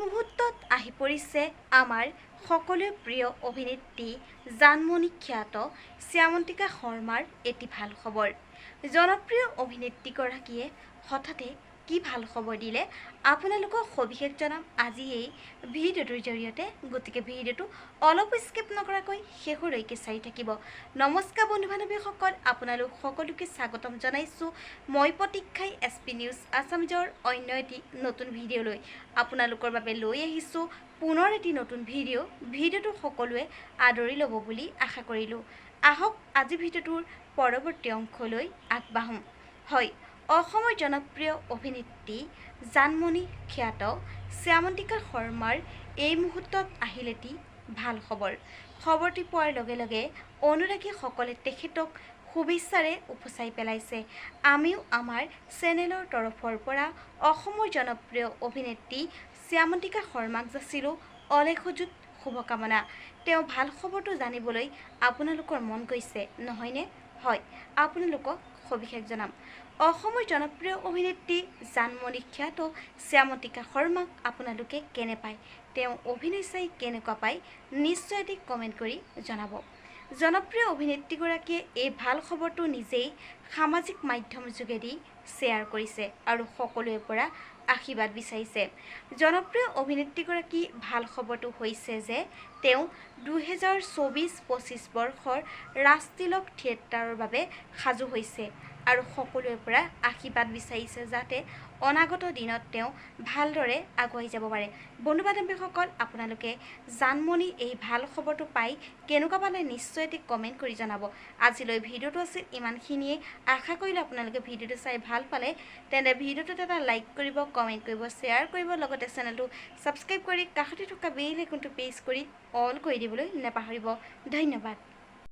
মুহূৰ্তত আহি পৰিছে আমাৰ সকলোৰে প্ৰিয় অভিনেত্ৰী জানমণি খ্যাত শ্যামন্তিকা শৰ্মাৰ এটি ভাল খবৰ। জনপ্ৰিয় অভিনেত্ৰীগৰাকীয়ে হঠাতে কি ভাল খবৰ দিলে আপোনালোকক সবিশেষ জনাম আজি এই ভিডিঅ'টোৰ জৰিয়তে। গতিকে ভিডিঅ'টো অলপ স্কিপ নকৰাকৈ শেষলৈকে চাই থাকিব। নমস্কাৰ বন্ধু বান্ধৱীসকল, আপোনালোক সকলোকে স্বাগতম জনাইছোঁ মই প্ৰতীক্ষাই এছ পি নিউজ আছামিজৰ অন্য এটি নতুন ভিডিঅ'লৈ। আপোনালোকৰ বাবে লৈ আহিছোঁ পুনৰ এটি নতুন ভিডিঅ'। ভিডিঅ'টো সকলোৱে আদৰি ল'ব বুলি আশা কৰিলোঁ। আহক আজি ভিডিঅ'টোৰ পৰৱৰ্তী অংশলৈ আগবাঢ়োঁ। হয়, অসমৰ জনপ্ৰিয় অভিনেত্ৰী জানমণি খ্যাত শ্যামন্তিকা শৰ্মাৰ এই মুহূৰ্তত আহিল এটি ভাল খবৰ। খবৰটি পোৱাৰ লগে লগে অনুৰাগীসকলে তেখেতক শুভেচ্ছাৰে উপচাই পেলাইছে। আমিও আমাৰ চেনেলৰ তৰফৰ পৰা অসমৰ জনপ্ৰিয় অভিনেত্ৰী শ্যামন্তিকা শৰ্মাক যাচিলোঁ অলেখ অযুত শুভকামনা। তেওঁ ভাল খবৰটো জানিবলৈ আপোনালোকৰ মন গৈছে নহয়নে? হয়, আপোনালোকক সবিশেষ জনাম। অসমৰ জনপ্ৰিয় অভিনেত্ৰী জানমণি খ্যাত শ্যামন্তিকা শৰ্মাক আপোনালোকে কেনে পায়, তেওঁ অভিনয় চাই কেনেকুৱা পায় নিশ্চয় এটি কমেণ্ট কৰি জনাব। জনপ্ৰিয় অভিনেত্ৰীগৰাকীয়ে এই ভাল খবৰটো নিজেই সামাজিক মাধ্যম যোগেদি শ্বেয়াৰ কৰিছে আৰু সকলোৰে পৰা আশীৰ্বাদ বিচাৰিছে। জনপ্ৰিয় অভিনেত্ৰীগৰাকী ভাল খবৰটো হৈছে যে তেওঁ 2024-25 বৰ্ষৰ ৰাজতিলক থিয়েটাৰৰ বাবে সাজু হৈছে আৰু সকলোৰে পৰা আশীৰ্বাদ বিচাৰিছে যাতে অনাগত দিনত তেওঁ ভালদৰে আগুৱাই যাব পাৰে। বন্ধু বান্ধৱীসকল, আপোনালোকে জানমণি এই ভাল খবৰটো পাই কেনেকুৱা পালে নিশ্চয় এটি কমেণ্ট কৰি জনাব। আজিলৈ ভিডিঅ'টো আছিল ইমানখিনিয়ে। আশা কৰিলোঁ আপোনালোকে ভিডিঅ'টো চাই ভাল পালে। তেন্তে ভিডিঅ'টোত এটা লাইক কৰিব, কমেণ্ট কৰিব, শ্বেয়াৰ কৰিব, লগতে চেনেলটো ছাবস্ক্ৰাইব কৰি কাষতে থকা বেল আইকনটো প্ৰেছ কৰি অল কৰি দিবলৈ নাপাহৰিব। ধন্যবাদ।